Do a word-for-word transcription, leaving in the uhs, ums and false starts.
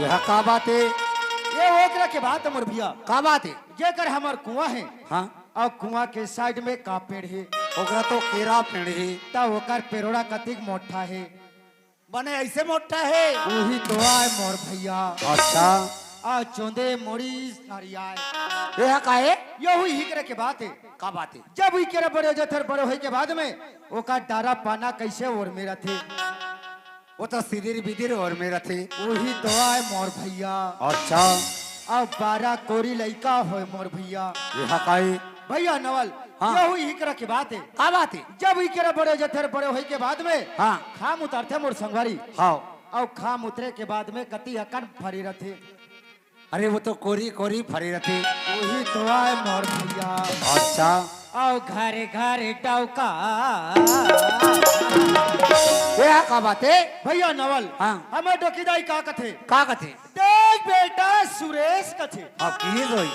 ये हा का बात हे? ये ओकरा के बात हे मोर भैया। का बात हे? जेकर हमर कुआं हे। हाँ। अउ कुआं के side में का पेड़ हे? ओकरा तो केरा पेड़ हे। त ओकर पेरोड़ा कतिक मोटा हे? बने अइसे मोटा हे। उही तो आय मोर भैया। अच्छा। अउ चोंदे मोड़ी सरियाय। ये हा का हे? यहू इही करे के बात हे। का बात हे? जब इही केरा बड़े हो जाथे, बड़े होय के बाद में ओकर डारा पाना कइसे ओर में रथे? वो तो सिदिर बिदिर ओर में रथे। उही तो आय मोर भैया। अच्छा। अउ बारह कोरी लइका होय मोर भैया। ये हा का हे? भैया नवल, हाँ। यहू इही करे के बात हे। का बात हे? जब इही केरा बड़े हो जाथे, बड़े होय के बाद में हाँ। खाम उतरथे मोर संगवारी। हाँ। अउ खाम उतरे के बाद में कति अकन फरे रथे। अरे वो तो कोरी कोरी फरे रथे। उही तो आय मोर भैया। अच्छा। अउ घरे घरे डौका। ये हा का बात हे? भैया नवल, हाँ। हमर डोकी दाई का कथे? का कथे? देख बेटा सुरेश कथे। अब की होई?